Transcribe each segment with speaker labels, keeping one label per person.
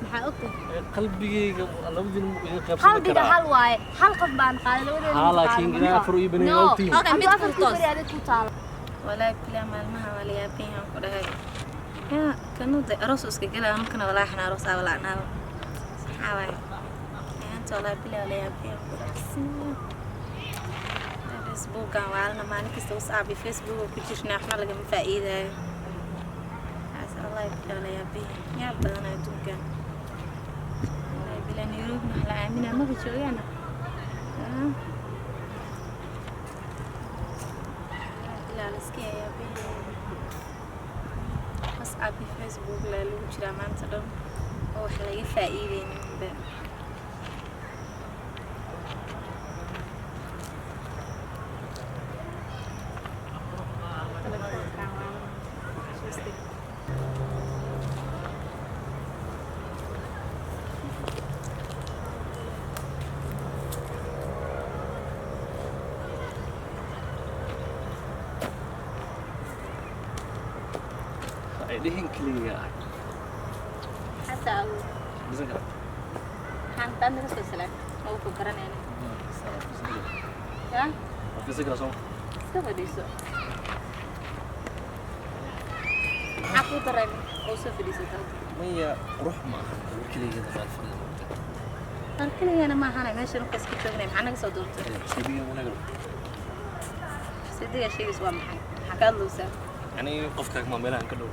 Speaker 1: Maxaa ogtahay?
Speaker 2: Qalbigayga labadiina ma idin qaybsan
Speaker 1: Qalbiga
Speaker 2: karaa.
Speaker 1: Hal waaye, hal qof baan qaaday labadeena.
Speaker 2: Haa, laakiin ilaa afar ii banay
Speaker 1: No.
Speaker 2: ogtiin.
Speaker 3: Okay, mid
Speaker 1: afar
Speaker 3: ku toos.
Speaker 1: beri adag ku taala.
Speaker 3: Walaahi bilaa, maalmaha waa la yaaban yahay ku dhahay. Yaa kanuda aroos uu iska gelaa markana, walaahi xana aroos aa walaacnaaba. Maxaa waaye? Ayaanta walaahi bilaa waa la yaaban yahay ku dhahay. Bismillah. Facebookan waalna maalin kasta WhatsApp iyo Facebook oo ku jirnaa, waxna lagama faa'iidaayo. Taas wallaahi bilaa waa la yaaban yahay. Yaab badan adduunkan. Wallaahi bilaa, Nairobi wax la aaminaa maba joogaana. Ah. Bilaa la iska yaaban yahay. WhatsApp iyo Facebook laa lagu jiraa maanta dhan oo wax laga faa'iideyninba. Telefoonkan waa xasuustay.
Speaker 2: Ay dhihin keliya ah.
Speaker 3: Xataa awood.
Speaker 2: Bisan kara.
Speaker 3: Maxaan taan naga soo salaam? Ma ku garanayna. Yaa?
Speaker 2: Bisan kara soo.
Speaker 3: Iska fadhiiso. Maxaa kuu dareemay oo soo fadhiisata hadda?
Speaker 2: Maya, qurux ma aha gabar keligeeda meel fadhida moogta.
Speaker 3: Aan keligeena ma ahana, meeshan marka iska joognay, maxaa naga soo doontay?
Speaker 2: Sidiga wanaag.
Speaker 3: Sidiga sheegaysa waa maxay? Maxaa ka hadlaysaa?
Speaker 2: Yani qofka ma meelahan ka dhow.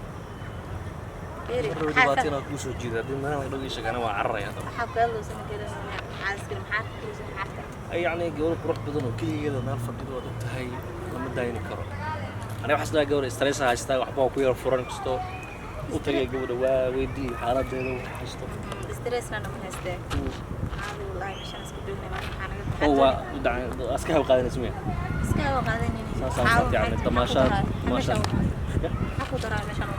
Speaker 3: Beeri,
Speaker 2: Mar
Speaker 3: maxaa
Speaker 2: dhibaato
Speaker 3: ka
Speaker 2: inaad kuu soo jiida haddii meelahan ka dhow ii sheegana waa cararaya hadda.
Speaker 3: Maxaa ku hadlaysaa? Ma garanayna. Maxaa iska maxaa ka hadlaysaa? Maxaa ka
Speaker 2: Ay, yacni gabar qurux badan oo keligeeda meel fadhido waad og tahay lama daayni karo. Aniga waxaan isleeyahay gabar stress haystaa, waxba waa ku yar furan kasto u tagay gabadha waa weydii xaaladeeda wax haysto.
Speaker 3: Stressna nama haystee. Caadi wallaahi, meeshan iska joognay maanta, maxaa naga
Speaker 2: Oo waa u dhacay iska hawl qaadanaysa miya?
Speaker 3: Iska hawa qaadanayna.
Speaker 2: Saas aan saas yacni tamaashaad tamaashaad.
Speaker 3: Maxaa ku daraa meeshan?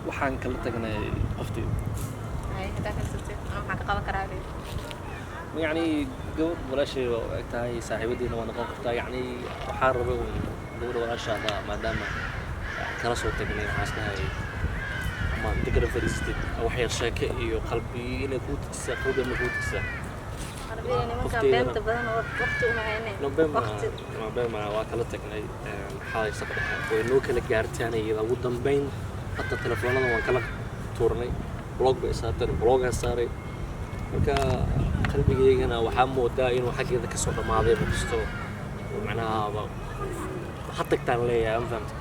Speaker 2: Waxaan kala tagnay qoftii.
Speaker 3: Hay, hadaa kala tagtay, ana maxaa ka qaban karaa adiga?
Speaker 2: Yacni gabadh walaashay waa u eg tahay, saaxiibadiina waa noqon kartaa. Yacni waxaan rabay uun gabadha walaashaada maadaama kala soo tagnay, waxaan isnahay ama inta kala fadhiisatid wax yar sheeke iyo qalbi inay kuu dejisaa, qalbi ama kuu dejisaa.
Speaker 3: Arbiga nimanka
Speaker 2: Qofteydana.
Speaker 3: Beenta badan oo waqti uma hayne. Waqti.
Speaker 2: Nobema waa kala tagnay xalay saqdhexe way noo kala gaartaan iyada. Ugu dambeyn hadda telefoonada waan kala tuurnay, block bay saarteen, blockaan saaray. Marka qalbigaygana waxaa moodaa inuu xaggeeda kasoo dhammaaday kasto oo macnaha ha tagtaan leeyahay, ma fahamtay?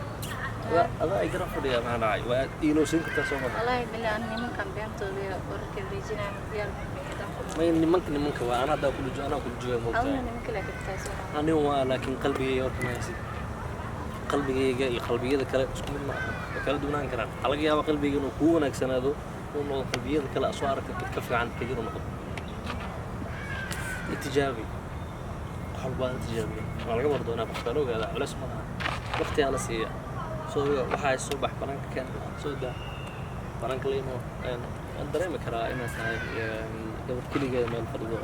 Speaker 2: Adaa ay garab fadhiya, maxaa dhacay? Waa iilowsiin kartaa soo maha?
Speaker 3: Wallaahi bilaa, ani nimankan beentooda iyo wararka wareejinaya diyaar baan ku
Speaker 2: May, nimanka nimanka waa ana haddaa kula anaa kula jooga moogtahay.
Speaker 3: Aduna nimanka laa kabtaa soo maha?
Speaker 2: Anigu waa, laakiin qalbigayga warka ma haysid. Qalbigayga iyo qalbiyada kale isku mid ma aha, way kala duwanaan karaan. Waxaa laga yaabaa qalbigayga inuu kuu wanaagsanaado, uu noqdo qalbiyada kale aad soo aragtay mid ka fiican kaga inuu noqdo. Tijaabi, wax walba la tijaabiya waa laga war doonaa. Qofka la ogaada culeys ma laha, waqtigaa la siiya. Soo waxaa soo bax banaanka, keen soo daa banaanka la imo. Waan dareemi karaa inaad tahay gabar keligeeda meel fadhido,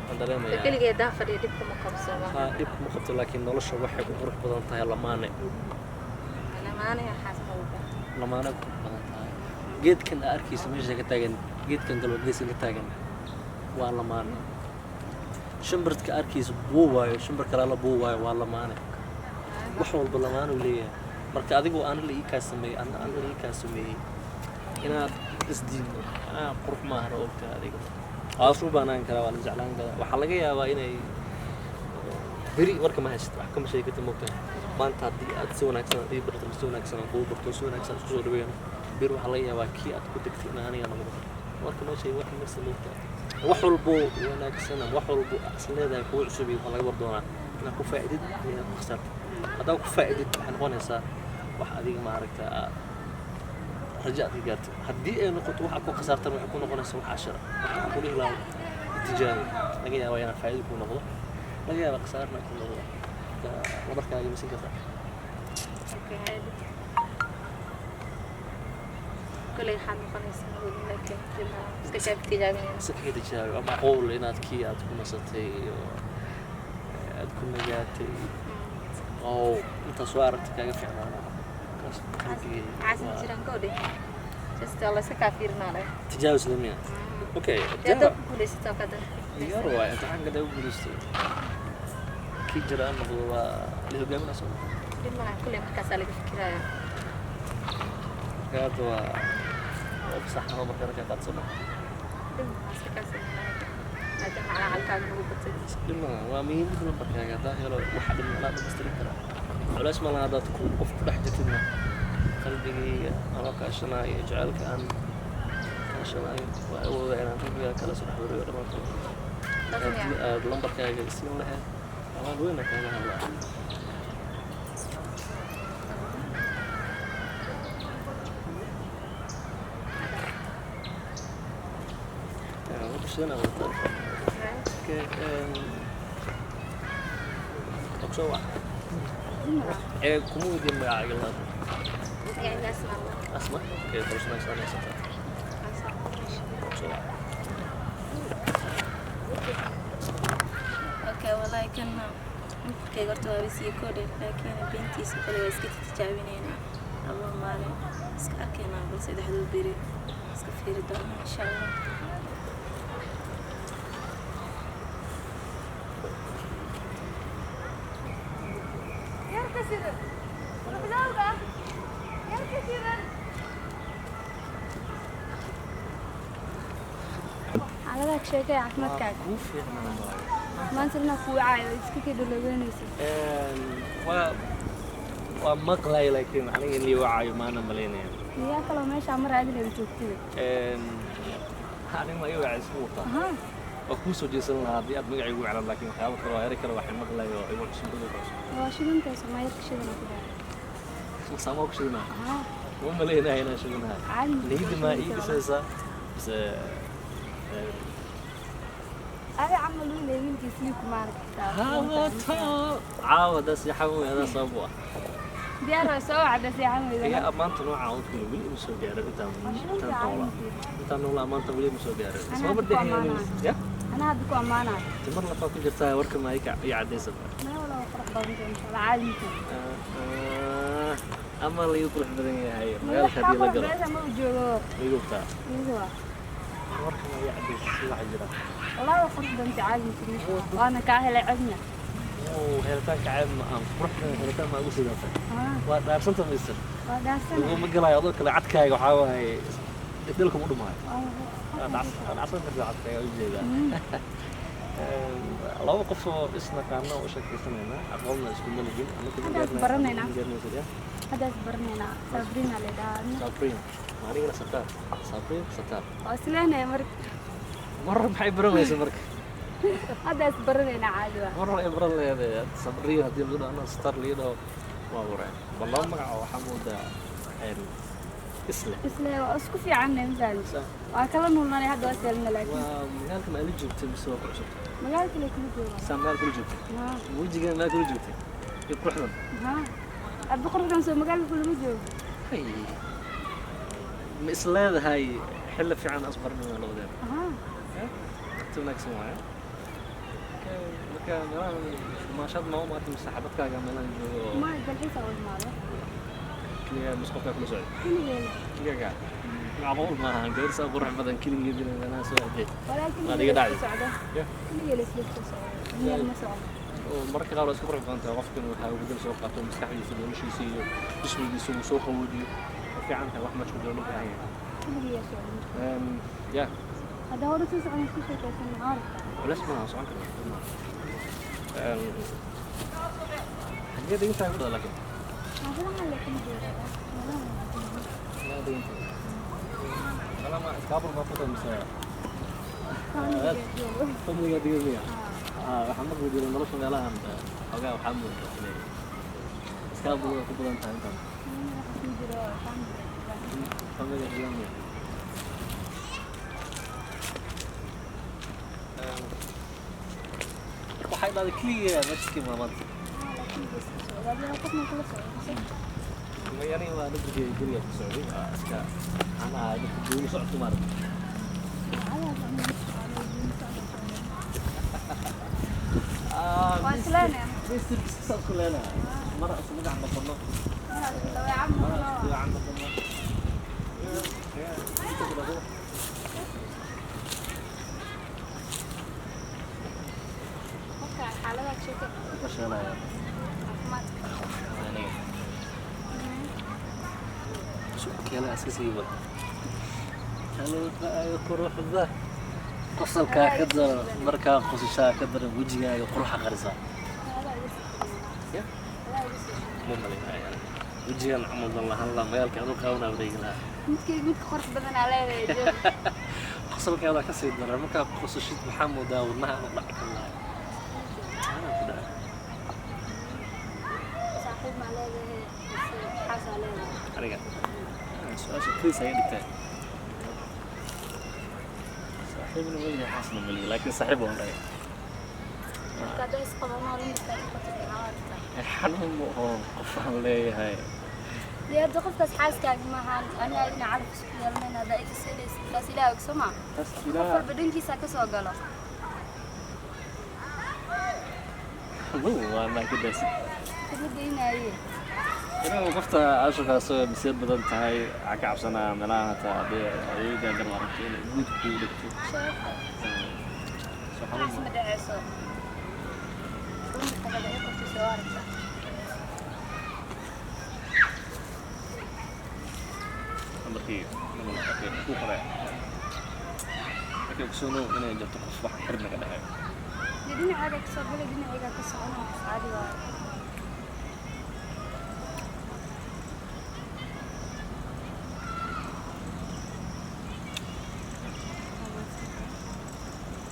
Speaker 2: waan dareemayaa.
Speaker 3: Keligeed daa fadhiya dhibka ma qabso maha?
Speaker 2: Haa, dhib kuma qabto, laakiin nolosha waxay ku qurux badan tahay lamaane.
Speaker 3: Lamaane waxaas ma uga.
Speaker 2: Lamaane ku qurux badan tahay. Geedkan aa arkaysa meesha ka taagan, geedkan kaloo geeskan ka taagan waa lamaane. Shimbirka arkaysa buuwaayo, shimbir kale la buuwaayo waa lamaane. Wax walba lamaane uu leeyahay. Marka adigu ana la ii kaa sameeyey, ana la ii kaa sameeyey, inaad isdiidno anaa qurux maahan. Ogtahay adiga waa isu baanaan karaa, waa la jeclaan karaa. Waxaa laga yaabaa inay beri warka ma haysid, wax kama sheegi kartid, moogtahay. Maanta haddii aad si wanaagsan aad ii barto, si wanaagsan aan kugu barto, si wanaagsan isku soo dhaweeyno, beri waxaa laga yaabaa kii aad ku degtay in aniga noqdo. Warka ma sheegi, warka marsi, moogtahay. Wax walbo wanaagsan ama wax walbo is leedahay kugu cusub iyo waxaa laga war doonaa inaad ku faa'idid iyo inaad ku khasaartid. Haddaad ku faa'idid waxay noqonaysaa wax adiga maaragta aad rajo aad ka gaartid. Haddii ay noqoto wax aad ku khasaartan, waxay ku noqonaysaa wax cashara. Marka waxaan ku dhihi lahaa tijaabi. Laga yaabaa inaan faa'iido ku noqdo, laga yaabaa khasaarna ku noqdo. Marka labarkaaga ma siin kartaa?
Speaker 3: Okay, caadi. Koley waxaad noqonaysaa weli, laakiin dib ma iska kaa tijaabinayna.
Speaker 2: Si kaga tijaabi. Waa macquul inaad kii aad ku nasatay iyo aad ku nagaatay oo intaas soo aragtay kaaga fiicnaana. Markaas qalbigayga
Speaker 3: Maxaa
Speaker 2: waa
Speaker 3: jiraan ka odhe? Just waa la iska kaa fiirinaa leh.
Speaker 2: Tijaabis lamiya. Okay.
Speaker 3: Dee haddaad ku guulaysato ka dan.
Speaker 2: Diyaar waay, imtixaanka hadaa ku guulaysto, kii jira aan noqdo, waa la hogaaminaa soo.
Speaker 3: Dhib malaha, kulley markaasaa laga fikirayaa.
Speaker 2: Marka hadda waa fasaxnimo marka markaa qaadsano.
Speaker 3: Dhib malaha, iska kaa siinaa maadaama calacalkaaga nagu batay.
Speaker 2: Dhib malaha, waa muhiimada lambarkaaga haddaa helo, waxa dhan alaa dhamaystiri karaa, culays ma laha. Haddaad ku qof ku dhex jirtidna, qalbigayga anoo kaashanaayo, jacaylka aan kaashanaayo, waa awooda inaan qalbigaa kala soo dhex wareego dhammaantood. Haddii aad lambarkaaga siin lahayd, abaal weyn aan kaaga hadlaa. Lambar shidan aad wadataa. Okay, waa kusoo wac ee kuma weydiin magacaaga laada.
Speaker 3: Magacaygaas maama.
Speaker 2: Asma. Okay, barasho wanaagsan haysataa. Waa kusoo wac.
Speaker 3: Okay, wallahi kan nambarkayga horta waa sii koodhe, laakiin beentiisa kale waa iska tijaabineynaa. Laba maalin iska arkaynaa, bal saddexdoo beri iska fiiri doonaa, insha Allah.
Speaker 1: Yarka sidan quruxdowga, yarka sidan. Xaaladaha ka sheekay, caafimaadkaaga?
Speaker 2: Kuu fiicnaa waayo.
Speaker 1: Maanta inaa kuu wacaayo iska kii dhaloweynaysa.
Speaker 2: Waa maqlay, laakiin aniga in lii wacayo maana malaynaya.
Speaker 1: Miyaa kaloo meeshaa mar aadin ay joogtida?
Speaker 2: Aniga ma ii wacay isku wataa. Waa kuu soo jeesan lahaa haddii aad magacaygu waclan, laakiin waxyaabo kale waa eray kale waxay maqlayo oo igu cusub, igu cusub.
Speaker 1: Waa shidantay soomaalida, shidan ku dhahay.
Speaker 2: Saamaa ku shidnaa? Ma malaynaya inaan shidanahay.
Speaker 1: Caadi.
Speaker 2: Niyadda maa ii dhisaysaa mise?
Speaker 1: Adi camal wiil ee wiilkiis lii kuma aragtaa.
Speaker 2: Hawato caawa haddaa seexan wey, adaa sabab u ah.
Speaker 1: Diyaar waa, soo wacda seexan weyda.
Speaker 2: Iga ammaanta nooca oo kale weli ima soo gaarin intaan noolaa. Maanta weli ima soo gaarin.
Speaker 1: Anaa
Speaker 2: Ismaba
Speaker 1: hadda ku
Speaker 2: dheheen.
Speaker 1: ammaanayo.
Speaker 2: Ya.
Speaker 1: Anaa hadda ku ammaanayo.
Speaker 2: Timar lafaa ku jirtaa, warka maa ii caddaysan?
Speaker 1: Meel walba waa qurux badan tahay, insha Allah, caadi ma
Speaker 2: Ama laga qurux badan yahay magaalka haddii la galo.
Speaker 1: Meesha ma u joogo.
Speaker 2: Igu hubtaa.
Speaker 1: Igu waa.
Speaker 2: Warka maa ii caddaysan waxa jira?
Speaker 1: Wallahi waa qurux badan tahay, caadi ma waana kaa helay codna.
Speaker 2: Oo helitaanka ceeb ma aan qurux badan, helitaan maa ugu sidaatay. Waa dhaarsanta mister.
Speaker 1: Waa dhaarsan.
Speaker 2: Laguma galaayo adoo kale, cadkaaga waxaa waaye dalka ma dhumaayo. Waa dhacsan kartaa cadkaaga, ujeedaa. Laba qof oo isnaqaana oo u sheekaysanayna, aqoonna iskuma lihin annaka.
Speaker 1: Hadda is baranaynaa.
Speaker 2: Garanaysid ya.
Speaker 1: Hadda is baranaynaa, Sabrina la dhahaa.
Speaker 2: Sabrina, anigana Satar. Sabrina, Satar.
Speaker 1: Waa isleenaya marka.
Speaker 2: Mar maxay baran weysa marka?
Speaker 1: Hadda is baranaynaa, caadi waa.
Speaker 2: Mar ay baran leedahay Sabrina haddii lagu dhaho, anaa Satar laga dhaho, waa wareen. Bal laba magac oo waxaa moodaa isle.
Speaker 1: Isle waa isku fiicanna, mafahamtay? Waa kala nuulnanay, hadda waa seelna laakiin.
Speaker 2: Waa magaalka ma ala joogtay mise waa ku cusubtay?
Speaker 1: Magaalka la kula joogaa.
Speaker 2: Saa magaal kula joogtay?
Speaker 1: Haa.
Speaker 2: Wejigan magaal kula joogtay iyo quruxdan?
Speaker 1: Haa, hadda quruxdan soo magaalka kulama joogo.
Speaker 2: Hay, ma is leedahay xilli fiican as baranayna labadeena?
Speaker 1: Haa.
Speaker 2: Waqti wanaagsan waaye. Okay, marka meelahan maashaad ma u maatay mise saxaabadkaaga meelahan joogo oo?
Speaker 1: Ma dalxiis aa u imaado.
Speaker 2: Keligaa mise qofkaa kula socday?
Speaker 1: Keligeena.
Speaker 2: Keligaa macquul maaha, gabar saa qurux badan keligeed inay meelaha soo aaday.
Speaker 1: Walaa.
Speaker 2: Waad iga
Speaker 1: keligeela
Speaker 2: dhacday.
Speaker 1: isla socdo.
Speaker 2: Ya.
Speaker 1: Keligeela isla soo socdo, meel ma socdo.
Speaker 2: Oo mararka qaar waa iska qurux badan tahay qofkan waxaa uu bedel soo qaato maskaxdiisa, noloshiisa iyo jismigiisa uu soo qaboojiyo. Waa fiican tahay, wax meesha ku jiro loo baahan yahay.
Speaker 1: Keligeeyaa socdo marka.
Speaker 2: Ya.
Speaker 1: Hadda hore sii socon, isku sheekaysan, maxaa rabtaa?
Speaker 2: Culays maaha, socon karna. Xagee degan tahay ku dhada laakiin?
Speaker 1: Xaafadaha le kama joogaa meelaha.
Speaker 2: Yaa degan tahay? Meelaha iskaabul maa ku tahay mise
Speaker 1: Familiga joogo.
Speaker 2: Familiga degan miya? Waxaa maqli jiray nolosha meelahan xoogaa waxaa moodaa inay iskaabulada ku badan tahay intaan.
Speaker 1: Waxa ku jiro familiga joogaa.
Speaker 2: Familiga degan miya? Waxay dhahday keliya meesha ka imaa maanta.
Speaker 1: Haa, laakiin way iska socdaa. Adiga qofna kula socdo mise?
Speaker 2: Ma aniga waa dadka guriga ku socday, waa iska waxaan ahaa dadka gooni socodka maaragtay.
Speaker 1: Saacadaha ama socdo, socdo, socdo. Waa isleenaya.
Speaker 2: Mister, saas ku leenahay mar isku magac noqono.
Speaker 1: Mar isku dabeecad
Speaker 2: mar
Speaker 1: noqono.
Speaker 2: isku dabeecad noqono. Soo.
Speaker 1: Marka xaaladaha sheeka.
Speaker 2: Ka shaqeynaya.
Speaker 1: Caafimaadka.
Speaker 2: Aniga sukeela iska sii wada halowgaaga quruxda, qosolkaa ka daran, markaa qosashaa ka daran, wejigaaga quruxa qarisaa. Ya? Ma malaynaya wejigan camal dan lahaan lahaa magaalka adu qaawanaa wareegi lahaa.
Speaker 1: Midkii midka qurux badan aa leedahay joog.
Speaker 2: Qosolkaada ka sii daran, markaa qosashid maxaa moodaa wadnaha inuu dhac ka lahay. Anaa ku dhahay.
Speaker 1: Saaxiib maa leedahay mise xaasaa leedahay?
Speaker 2: Aniga su-aasha kris ayaa dhigtaa. Saaxiibna ma yahay, xaasna ma lihi, laakiin saaxiib waan dhahay.
Speaker 1: Marka hadday isqabanoo lamidkaa noqoto, maxaa aragtaa?
Speaker 2: Xanuun ma oo qof aan leeyahay.
Speaker 1: Dee hadda qofkaas xaaskaaga maahan, ani adina calaf isku yeelanayna haddaa iga siinaysid, taas Ilaah og, soo maa?
Speaker 2: Taas.
Speaker 1: Qof
Speaker 2: Ilaa
Speaker 1: walba dhankiisa ka soo galo.
Speaker 2: Xanuun waa maa ka daasid.
Speaker 1: Kuma daynaaye.
Speaker 2: Inuu qofta ashakaas masiir badan tahay, waxaa ka cabsanaa meelaha hataa haddii adeega gar aragto inay guud kugu dhigto.
Speaker 1: Sheeko.
Speaker 2: Soo xanuun
Speaker 1: Waxaas
Speaker 2: ma
Speaker 1: ma dhaceyso. Lamidka hada ii qortay soo aragta.
Speaker 2: Nambarkii okay ku qoray, laakiin ogsoonow inay jirto qof wax xir naga dhexeeyo.
Speaker 1: Dee dhinacaaga ka soo gala, dhinacayga ka socona, waxaas caadi waaye.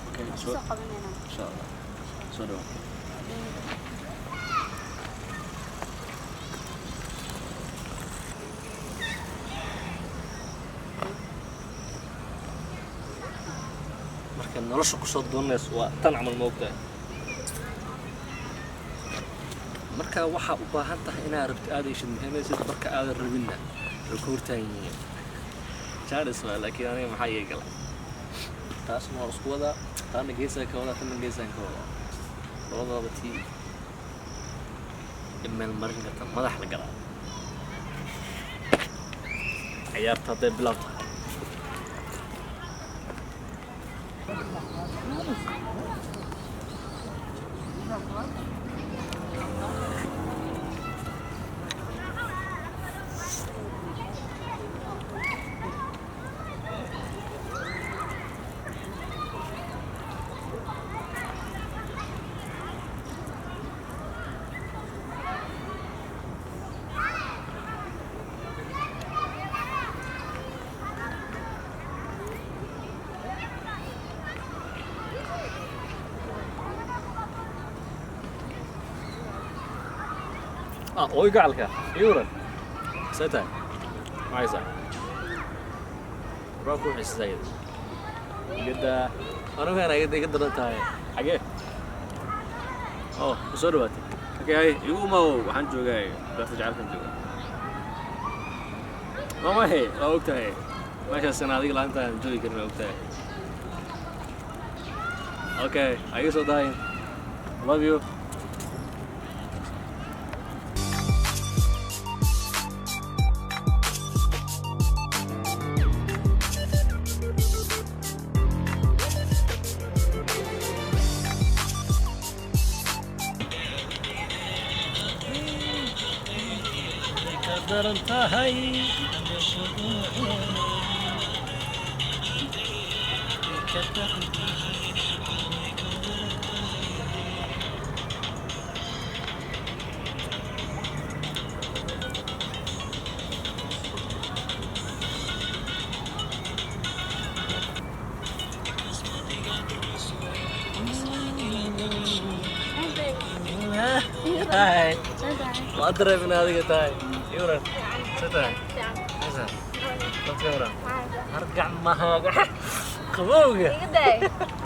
Speaker 2: Okay.
Speaker 1: Waan
Speaker 2: soo
Speaker 1: kusoo qabanaynaa.
Speaker 2: Insha Allah, soo dhawaad. Marka nolosha kusoo doonayso waa tan camal, ma ogtahay? Marka waxaa u baahan tahay inaad rabto aad heshid, muhiimaysid. Marka aadan rabinna way ku hortaagan yihiin jaaris waa. Laakiin aniga maxaa iga gala? Taasna waa isku wadaa, taana geesaan ka wadaa, tana geesaan ka wadaa, labadaba tii meel marin karta madax la galaa ciyaarta hadday bilaab tahay. Ah, oy gacalka ii waran, see tahay? Maxaysaa waa ku xiisay igada anugana iga daran tahay. Xagee oh ku soo dhawaatay? Okay, hay igu umaw, waxaan joogaa beerta jacaylkan joogaa. Mamahe waa og tahay meeshaasina adiga la'aantaan joogi karin, waa og tahay. Okay, ha iga soo daayin. Love you. Daran tahay. Hi. Waa dareemin adiga tahay. Iwaran. See tahay? Haysaa. Dadka waran. Hargac mahaaga. Qabowga.
Speaker 3: Iga daay.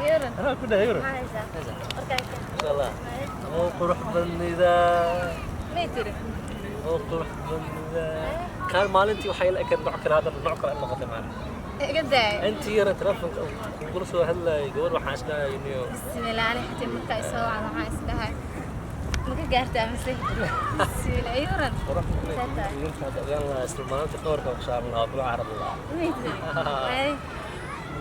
Speaker 3: Yeeran.
Speaker 2: Anaa ku dhahay iwaran.
Speaker 3: Maxaa haysaa?
Speaker 2: Haysaa.
Speaker 3: Warkaa keen.
Speaker 2: Insha Allah. Oo qurux badnida.
Speaker 3: May tiri.
Speaker 2: Oo qurux badnida. Kaan maalintii waxay la ekayd nooc kale, haddana nooc kale ay noqotay macna.
Speaker 3: Iga daay.
Speaker 2: Intii yara telefonka kugula soo hadlayay gabadh waxaan isdhahay niyo.
Speaker 3: Bismillaah, ani xataa markaa isoo wacdo waxaan isdhahay. Ma ka gaartaa mise siila ayuran?
Speaker 2: Inta isla maalinta qabarka ku saaran lahaa kula carab lahaa.
Speaker 3: Ay.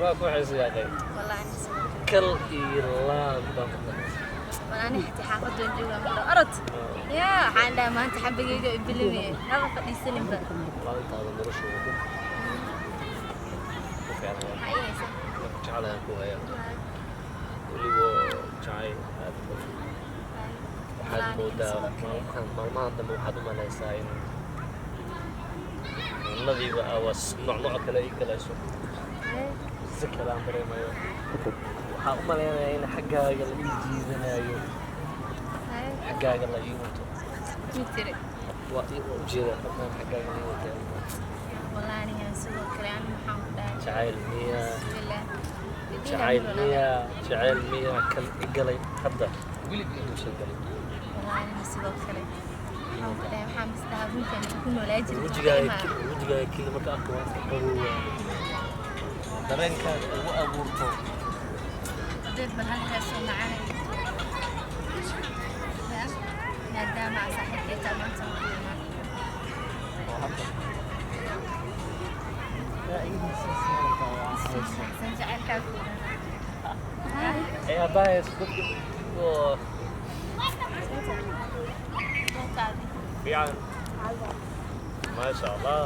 Speaker 2: Waa ku xiisayaaqay.
Speaker 3: Wallahi ani sidoo kale.
Speaker 2: Kal iyo laab baan ku dhahay.
Speaker 3: Wal ani xataa xaafadda joogaa ma orod. Yaa waxaan dhahaa maanta xabigayga ibilimiye. Haba fadhiisaninba.
Speaker 2: Maalintaada nolosha ugu ku fiican.
Speaker 3: Maxaa ii haysaa?
Speaker 2: Jecelahay ku hayaa. Weliba jacayl aad u badan. Waxaad moodaa maalmahan dambe waxaad u malaysaa in cunnadiiba awas nooc nooc kale ii galayso. Si kale aan dareemayo. Waxaan u malaynayaa in xaggaaga la ii jiidanayo, xaggaaga la ii wato.
Speaker 3: Mitire.
Speaker 2: Waa waa ujeedaa dhammaan xaggaaga la ii wato.
Speaker 3: Wallahi anigan sidoo kale ani maxaan ku dhahay?
Speaker 2: Jacayl miyaa?
Speaker 3: Bismillah.
Speaker 2: Jacayl miyaa? Jacayl miyaa kan i galay hadda? Weligii inuusan galin.
Speaker 3: Wallahi aniga sidoo kale. Waxaan ku dhahay waxaan is dhahaa runtaan ku noolaa jirta.
Speaker 2: Wejigaaga keli marka arko waan iska qabowaa. Dareenkaaga ugu abuurto.
Speaker 3: Hadeed bal hal hees oo macaanay. Maadaama aan saaxiibkay tahay maanta waan ku imaan.
Speaker 2: Oo hadda.
Speaker 3: San jacaylkaa ku imaan.
Speaker 2: Ee haddaa hees dadka oo
Speaker 3: Doontaadi.
Speaker 2: fiican. Maasha Allah.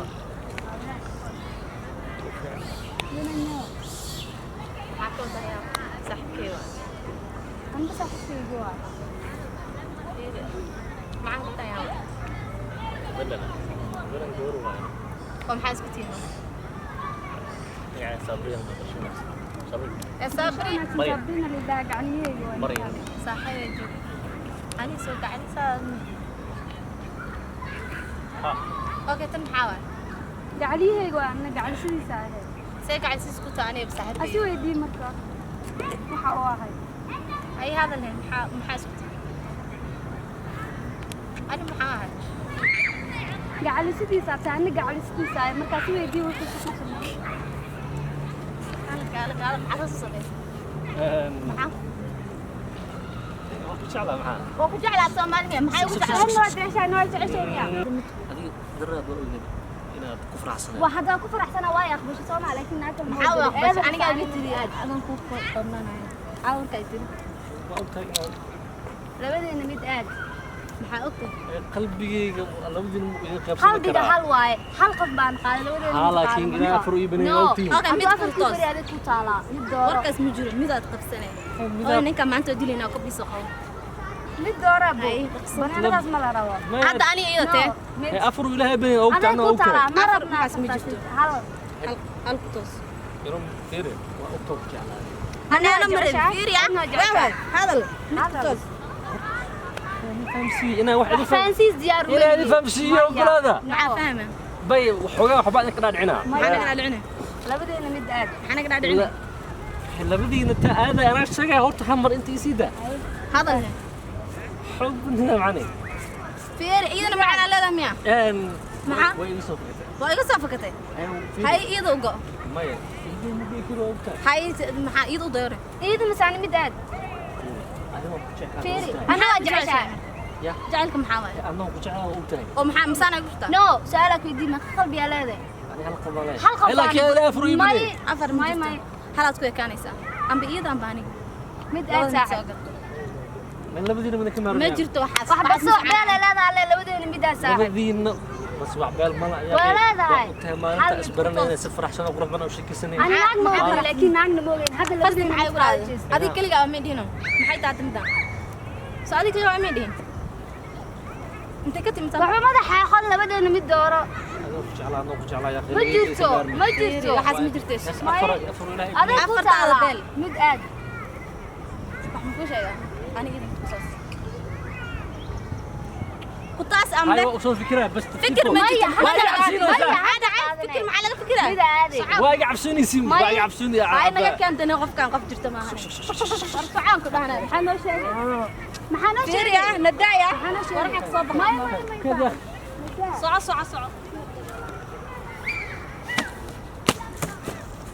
Speaker 3: Maxaa ka wadayaa saaxiibkay waa.
Speaker 1: Anba saaxiibkaygu waa.
Speaker 3: Maxaan ku dayaa?
Speaker 2: Gabadhan. Gabadhan gabar waaye.
Speaker 3: Oo maxaa isku tihiin?
Speaker 2: Yani Sabriin ma dhashay. Sabriin.
Speaker 3: Ee Sabri.
Speaker 2: Maryam.
Speaker 1: Sabrina lidaa gacniyeyga waa.
Speaker 2: Maryam.
Speaker 3: Saaxiibay joog. Ani soo gacani saa.
Speaker 2: Ha.
Speaker 3: Okay, tan maxaa waay?
Speaker 1: Gacniyeyga waa anna gacnisidiisa ahayd.
Speaker 3: See gacani isku tahay aniga
Speaker 1: Asi
Speaker 3: saaxiibkay.
Speaker 1: weydii marka waxa uu ahay.
Speaker 3: Ay hadal heen maxaa isku tihiin? Ani maxaa ahay?
Speaker 1: Gacnisidiisa taa anna gacnisidiisa ahay marka asi weydii wuxuu ku sameeyay.
Speaker 3: Kaala kaala kaala maxaa soo sameeyay? Maxaa?
Speaker 2: Waan ku jeclaa maxaa?
Speaker 3: Waa ku jeclaa Soomaaliya maxay ugu jeclaa?
Speaker 1: Anna waa jeceshahay, waa jeceshahay.
Speaker 2: Adiga daraad waa ogeyd inaad ku faraxsanayd.
Speaker 1: Waa haddaa ku faraxsanaa waa aqbashay Soomaa laakiin naagta
Speaker 3: Maxaa waa aqbashay? Aniga iga tiri adan ku qornanayo. Caawinka ay tiri.
Speaker 2: Waa ogtahay inaad
Speaker 1: Labadeena mid aad.
Speaker 3: Maxaa ogtahay?
Speaker 2: Qalbigayga labadiina ma idin qaybsan
Speaker 1: Qalbiga
Speaker 2: karaa.
Speaker 1: hal waaye. Hal qof baan qaaday labadeena.
Speaker 2: Haa, laakiin ilaa afar ii banay
Speaker 3: No.
Speaker 2: ogtiin.
Speaker 3: Okay, mid
Speaker 1: afar
Speaker 3: ku toos.
Speaker 1: ku adag ku taalaa. Mid dooro.
Speaker 3: Warkaas ma jiro midaad qabsanay. Oo ninka maanta oo dilaynaa kobdiisa qabo.
Speaker 1: Mid doora bu.
Speaker 3: Ay, dhaqso.
Speaker 1: Banaanadaas ma la rabo.
Speaker 3: Hadda ani iyada tee.
Speaker 1: Mid
Speaker 2: Afar ilaahay banay ogtaa
Speaker 1: adag
Speaker 2: anaa
Speaker 1: ku
Speaker 2: ogtahay.
Speaker 1: taalaa. Ma
Speaker 3: Afar
Speaker 1: rabnaa
Speaker 3: markaas ma jirto.
Speaker 1: Hal.
Speaker 3: Hal hal ku toos.
Speaker 2: Yaro fiiri waa ogtaa ku jeclaa.
Speaker 3: Anaa marin
Speaker 1: jeceshahay?
Speaker 3: fiiri ah.
Speaker 1: Adna jeceshahay.
Speaker 3: Hadal. Mid ku
Speaker 1: Hadal.
Speaker 3: toos.
Speaker 2: Fahamsiiyo inaa wax idin faham.
Speaker 1: Fahansiis diyaar u
Speaker 2: Inaa idin fahamsiiyo ogolaada.
Speaker 3: Maxaa fahma?
Speaker 2: Bay waxoogaa waxbaa idinka dhaadhicinaa.
Speaker 3: Maxaa naga dhaadhicinay?
Speaker 1: Labadeena mid aad.
Speaker 3: Maxaa naga dhaadhicinay?
Speaker 2: Labadiina ta aada anaa sheegaya horta hal mar inta isii daa.
Speaker 3: Hadal.
Speaker 2: Xog nidaam cani.
Speaker 3: Fiiri iyadana macana leedahay miya? Maxaa?
Speaker 2: Way iga soo fakatay.
Speaker 3: Waa iga soo fakatay. Hay iyada ugo.
Speaker 2: Maya. Idin ma dhihi karo ogtahay.
Speaker 3: Hay maxaa iyada u dayore?
Speaker 1: Iyada masaani mid aad.
Speaker 2: Adiga waan ku jeclaa.
Speaker 1: Fiiri.
Speaker 2: Ogtahay.
Speaker 1: Anna waa jeceshahay.
Speaker 2: Ya.
Speaker 3: Jacaylka maxaa waaye?
Speaker 2: Anaa ku jeclaa waa ogtahay.
Speaker 3: Oo maxaa masaana ku jirtaa?
Speaker 1: No, su'aal ku weydiin ma qalbiyaa leedahay.
Speaker 2: Ani hal qalb baan leeyahay.
Speaker 1: Hal qalb baan
Speaker 2: Laakiin ilaa afar ii banay.
Speaker 1: May.
Speaker 3: Afar ma
Speaker 1: May
Speaker 3: jirto.
Speaker 1: may.
Speaker 3: Halaad ku ekaanaysaa. Amba iyada amba aniga.
Speaker 1: Mid aad
Speaker 3: Labada mid soo
Speaker 1: saaxiib.
Speaker 3: gato.
Speaker 2: Man labadiina mana ka
Speaker 3: Ma
Speaker 2: maarmayaan.
Speaker 3: jirto waxaas.
Speaker 1: Waxba
Speaker 3: Waxaas
Speaker 1: soo
Speaker 3: ma
Speaker 1: beel leedahay alle labadeena mid aad saaxiib.
Speaker 2: Labadiina bas wax beel mala ayaa.
Speaker 1: Waa leedahay.
Speaker 2: Waa ogtahay maalinta
Speaker 1: Hal mid
Speaker 2: isbaranayna si faraxsan oo qurux badan u sheekaysanayna.
Speaker 1: Ani naag ma ogeyn laakiin naagna ma ogeyn. Hadda
Speaker 3: Fasti
Speaker 1: labadeena
Speaker 3: maxay
Speaker 1: mid
Speaker 3: ugu
Speaker 1: qaado
Speaker 3: raadin?
Speaker 1: jees.
Speaker 3: Adiga keligaa ma dhihino. Maxay tahay midaan? Soo adiga keligaa ma dhihin. Intee ka timid?
Speaker 1: Waxba madaxa xol labadeena mid dooro.
Speaker 2: Anaa ku jeclaa anaa ku jeclaa yaa
Speaker 1: Ma jirto, ma jirto.
Speaker 3: Waxaas ma jirto.
Speaker 2: Afar afar ilaahay.
Speaker 1: Adag ku
Speaker 3: Afartaada
Speaker 1: taalaa.
Speaker 3: beel.
Speaker 1: Mid aad.
Speaker 3: Wax ma kuu sheegaa? Aniga idin ku toos. Ku taas ambe.
Speaker 2: Hay waa usoo fikiraa bas.
Speaker 3: Fikir ma jirto.
Speaker 1: Maya,
Speaker 2: Waa iga cabsiinaysaa.
Speaker 3: Maxaa dhacay? Fikir maxaa laga fikiraa?
Speaker 1: Mid aad.
Speaker 2: Waa iga cabsoonaysiin. Waa iga cabsoonaya.
Speaker 3: Ay naga keentay qofkan qof jirta maaha. War socon ku dhahnaa.
Speaker 1: Maxaa noo sheegay? Maxaa noo
Speaker 3: Fiiri
Speaker 1: sheegay?
Speaker 3: ah, nadaaya.
Speaker 1: Maxaa noo sheegay?
Speaker 3: War xaq soo baxa.
Speaker 1: May may may.
Speaker 2: Kada.
Speaker 3: Soco soco soco.